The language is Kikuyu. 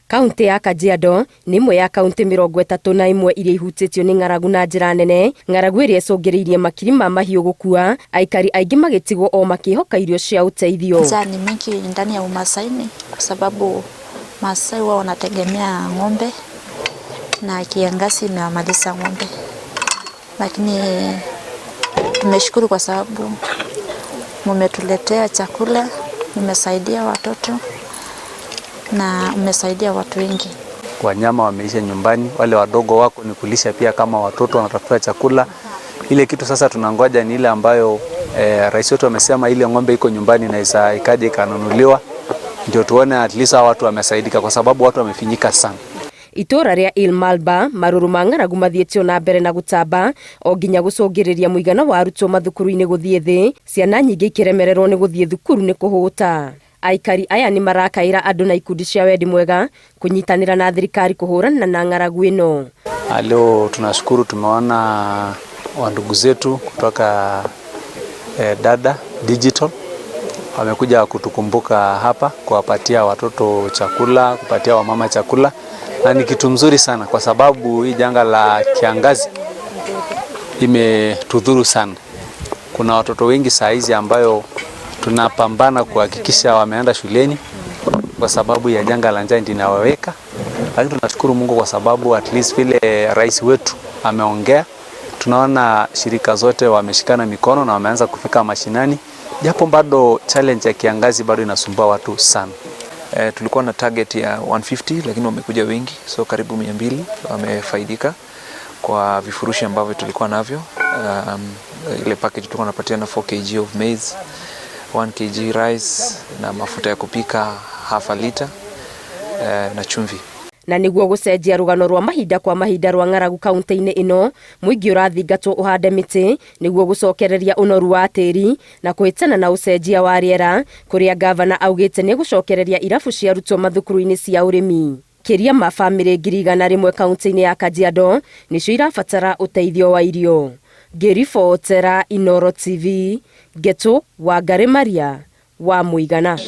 Kaunti ya Kajiado nĩ ĩmwe ya kaunti 31 iria ihutĩtio nĩ ng'aragu na njĩra nene. Ng'aragu ĩrĩa ĩcũngĩrĩirie makiri ma mahiũ gũkua, aikari aingĩ magĩtigwo o makĩhoka irio cia ũteithio. Njaa ni mingi ndani ya Umasaini kwa sababu Maasai wao wanategemea ng'ombe na kiangazi imewamaliza ng'ombe, lakini tumeshukuru kwa sababu mumetuletea chakula, mmesaidia watoto na mmesaidia watu wengi. Wanyama wameisha nyumbani, wale wadogo wako ni kulisha pia, kama watoto wanatafuta chakula. Ile kitu sasa tunangoja ni ile ambayo rais wetu amesema ile ng'ombe iko nyumbani na isa ikaja ikanunuliwa, ndio tuone at least hawa watu wamesaidika, kwa sababu watu wamefinyika sana. Itũra rĩa Il Malba, marũrũ ma ng'aragu mathiĩte na mbere na gũtamba o nginya gũcũngĩrĩria mũigana wa arutwo mathukuru-inĩ gũthiĩ thĩ, ciana nyingĩ ikĩremererwo nĩ gũthiĩ thukuru nĩ kũhũta. Aikari aya nĩ marakaĩra andũ na ikundi cia wendi mwega kũnyitanĩra na thirikari kũhũrana na ng'aragu ĩno. Leo tunashukuru tumeona wandugu zetu kutoka Dada Digital wamekuja kutukumbuka hapa kuwapatia watoto chakula, kupatia wamama chakula, na ni kitu mzuri sana kwa sababu hii janga la kiangazi imetudhuru sana. Kuna watoto wengi saa hizi ambayo tunapambana kuhakikisha wameenda shuleni kwa sababu ya janga la njaa linawaweka, lakini tunashukuru Mungu kwa sababu at least vile rais wetu ameongea, tunaona shirika zote wameshikana mikono na wameanza kufika mashinani, japo bado challenge ya kiangazi bado inasumbua watu sana. Tulikuwa na target ya 150 lakini wamekuja wengi, so karibu 200 wamefaidika kwa vifurushi ambavyo tulikuwa navyo. Ile package tulikuwa tunapatia na 4 kg of maize, 1 kg rice na mafuta ya kupika half a liter na chumvi. Na nĩguo gũcenjia rũgano rwa mahinda kwa mahinda rwa ng'aragu kaunti-inĩ ĩno, mũingĩ ũrathingatwo ũhande mĩtĩ nĩguo gũcokereria ũnoru wa tĩri na kũhĩtana na ũcenjia wa rĩera, kũrĩa gavana augĩte nĩ gũcokereria irabu cia arutwo mathukuru-inĩ cia ũrĩmi. Kĩria ma bamĩrĩ 100,000 kaunti-inĩ ya Kajiado nĩcio irabatara ũteithio wa irio. Ngĩribotera Inooro TV, Ngetu Wangari Maria wa Mũigana.